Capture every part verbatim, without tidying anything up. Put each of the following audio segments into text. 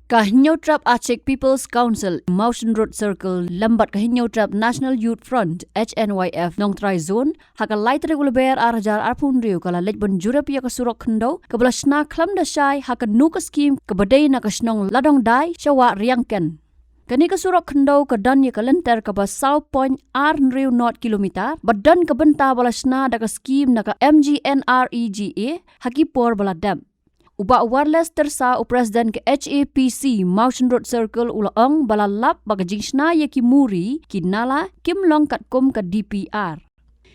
Ka Hynñiewtrep Achik People's Council, Mawshynrut Circle, lem bad ka Hynñiewtrep National Youth Front, H N Y F, Nongtrai Zone, ha ka lai tarik u Lber ar hajar arphew hynriew ka la leit ban jurip ïa ka surok khyndew, kaba la shna khlem da shai ha kano ka skhim kaba dei na ka shnong Ladongdai sha Wah Ryngkhein. Kane ka surok khyndew ka don ïa ka lynter kaba saw point ar hynriew not kilometer, bad don ka bynta ba la shna da ka skhim na ka M G N R E G A, ha ki por ba la dep. U Bah Warles Tyrsa, u President ka H A P C Mawshynrut Circle, u la ong ba la lap ba ka jingshna ïa ki muri, ki nala, kim long katkum ka D P R.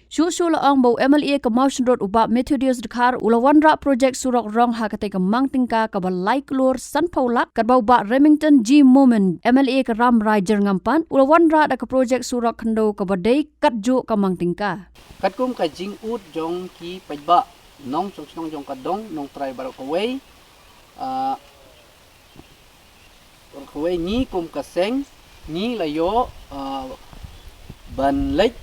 Shuh shuh la ong ba u M L A ka Mawshynrut, u Bah Methodius Dkhar, u la wanrah projek surok rong ha katei ka mang tyngka kaba lai klur sanphew lak, katba u Bah Remington G Momin, M L A ka Rambrai Jyrngam pat, u la wanrah da ka projek surok khyndew kaba dei katjuh ka mang tyngka. Katkum ka jingud jong ki paidbah nongshong shnong jong ka dong Nongtrai baroh kawei, ah, baroh kawei, ngi kum ka seng ngi la ïoh, ah, ban leit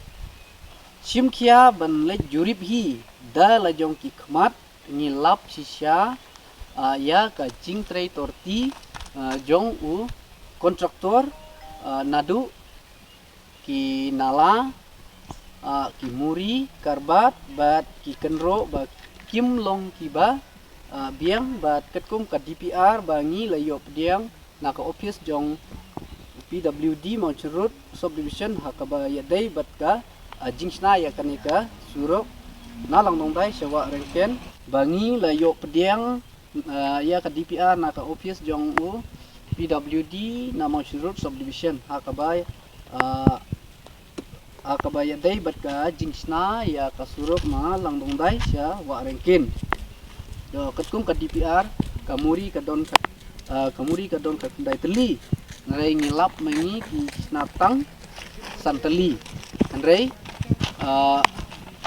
shim khia, ban leit jurip hi da la jong ki khmat. Ngi lap shisha, ah, ïa ka jingtrei torti, ah, jong u kontraktor, ah, naduh ki nala, ah, ki muri, karbat, bad ki kynroh ba kim long kiba, ah, biang, bad katkum ka D P R ba ngi la ïoh pdiang na ka ophis jong P W D Mawshynrut Subdivision, ha kaba ïadei bad ka, ah, jingshna ïa kane ka surok na Langdongdai sha Wah Ryngkhein, ba ngi la ïoh pdiang, ah, ïa ka D P R na ka ophis jong u P W D na Mawshynrut Subdivision, ha kaba, ah, ha kaba ïadei bad ka jingshna ïa ka surok na Langdongdai sha Wah Ryngkhein. Katkum ka D P R, ka muri ka don ka, ah, ka muri ka don ka khyndai tylli. Hynrei ngi lap ma ngi ki shna tang san tylli. Hynrei, ah,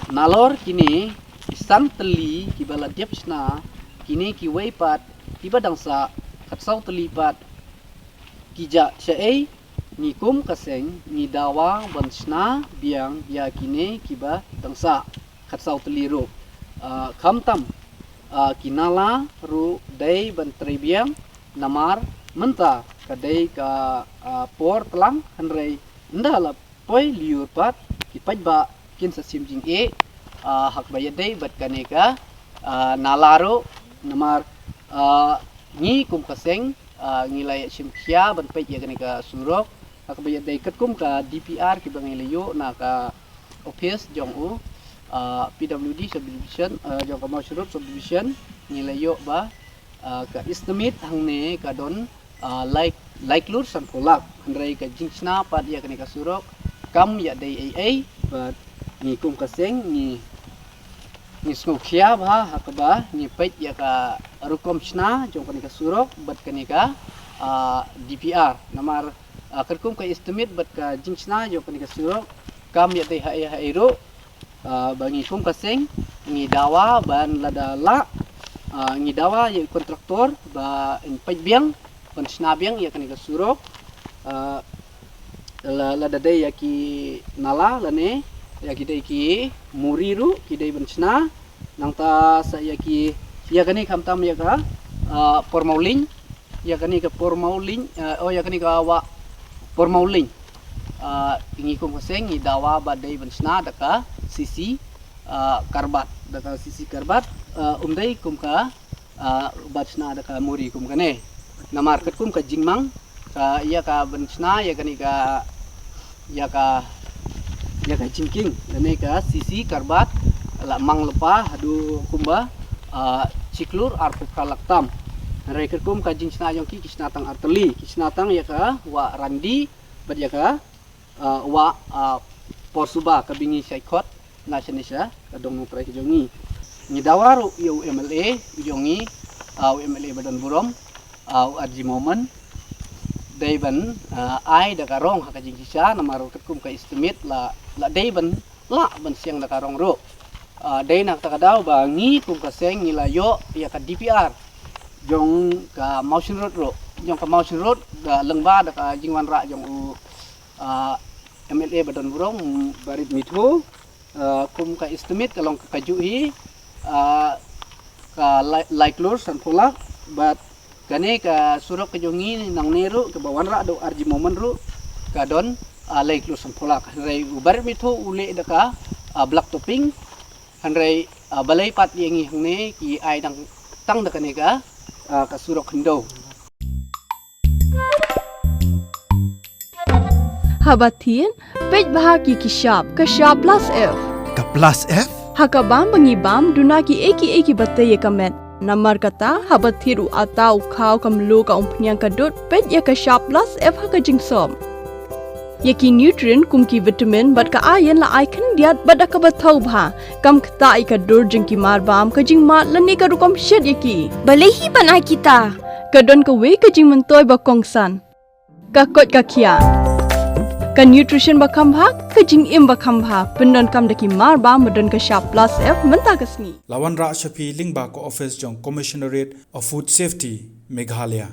nalor kine ki san tylli kiba la dep shna, kine kiwei pat kiba dang sah, khatsaw tylli pat ki jah shaei. Ngi kum ka seng ngi dawa ban shna biang ïa kine kiba dang sah, khatsaw tylli ruh. Ah, khamtam, ah, ki nala ruh dei ban trei biang, namar mynta ka dei ka, ah, por tlang, hynrei ynda la poi lyiur pat, ki paidbah kin sa shim jingeh, ah, ha kaba ïadei bad kane ka, ah, nala ruh, namar, ah, ngi kum ka seng, ah, ngi la ïa shim khia ban peit ïa kane ka surok, ha kaba ïadei katkum ka D P R kiba ngi la ïoh na ka ophis jong u, ah, P W D Subdivision, ah, jong ka Mawshynrut Subdivision, ngi la ïoh ba, ah, ka estimate hangne ka don, ah, lai, lai klur sanphew lak. Hynrei ka jingshna pat ïa kane ka surok kam ïadei ei ei, bad ngi kum ka seng ngi, ngi sngewkhia bha ha kaba ngi peit ïa ka rukom shna jong kane ka surok bad kane ka, ah, D P R. Namar, ah, katkum ka estimate bad ka jingshna jong kane ka surok kam ïadei ha ei ha ei ruh. Ah, ba ngi kum ka seng ngi dawa ban lada lah, ah, ngi dawa ïa u kontraktor ba in peit biang, ban shna biang ïa kane ka surok. Ah, la, lada dei ïa ki nala lane ïa ki dei ki muri ruh ki dei ban shna. Nangta sa ïa ki, ïa kane khamtam ïa ka, ah, por Mawlyng, ïa kane ka por Mawlyng, ah, oh, ïa kane ka wah por Mawlyng. Ah, ngi kum ka seng ngi dawa ba dei ban shna da ka C C, ah, karbat, da ka C C karbat, ah, ym dei kum ka, ah, ban shna da ka muri kum kane. Namar katkum ka jingmang ka ïa ka ban shna ïa kane ka, ïa ka, ïa ka jingkieng lane ka C C karbat la mang lypa haduh kumba, ah, shi klur arphew phra lak tam. Hynrei katkum ka jingshna jong ki, ki shna tang ar tylli, ki shna tang ïa ka wah Randi bad ïa ka, ah, wah, ah, por Suba kaba ngi shait khot na shane sha ka dong Nongtrai ka jong ngi. Ngi dawa ruh ïa u M L A u jong ngi, ah, u M L A ba don burom, ah, u R G Momin, dei ban, ah, ai da ka rong ha ka jingshisha, namar ruh katkum ka estimate la, la dei ban, lah ban siang da ka rong ruh. Ah, dei na kata ka daw ba ngi kum ka seng ngi la ïoh ïa ka D P R jong ka Mawshynrut ruh, jong ka Mawshynrut, da lyngba da ka jingwanrah jong u, ah, M L A ba don burom, Bah Rit Mithu, ah, kum ka estimate ka long ka kajuh hi, ah, ka lai, lai klur sanphew lak, bad Kane ka surok ka jong ngi nangne ruh kaba wanrah da u R G Momin ruh ka don, ah, lai klur sanphew lak. Hynrei u Bharat Mithu u leh da ka, ah, black topping. Hynrei, ah, balei pat ïa ngi hangne ki ai dang tang da kane ka, ah, ka surok khyndew. Haba thied, peit bha ki ki shap, ka shap plus F. Ka plus F? Ha ka bam ba ngi bam, duna ki ei ki ei kiba tei ïa ka met. Namar kata, haba thied u ata, u khaw, ka mluh, ka umphniang, ka dud, peit ïa ka shap plus F ha ka jingsop. Ïa ki nutrient kum ki vitamin bad ka iron la ai khyndiat bad da kaba thaw bha. Kam ktah ïa ka dur jong ki mar bam, ka jingmad lane ka rukom shet ïa ki. Balei hi ban ai kita? Ka don kawei ka jingmyntoi ba kongsan. Ka koit ka khiah. Ka nutrition ba kham bha, ka jingim ba kham bha. Pyndonkam da ki mar bam ba don ka shap plus F mynta ka sngi. La wanrah sha phi lyngba ka office jong Commissionerate of Food Safety, Meghalaya.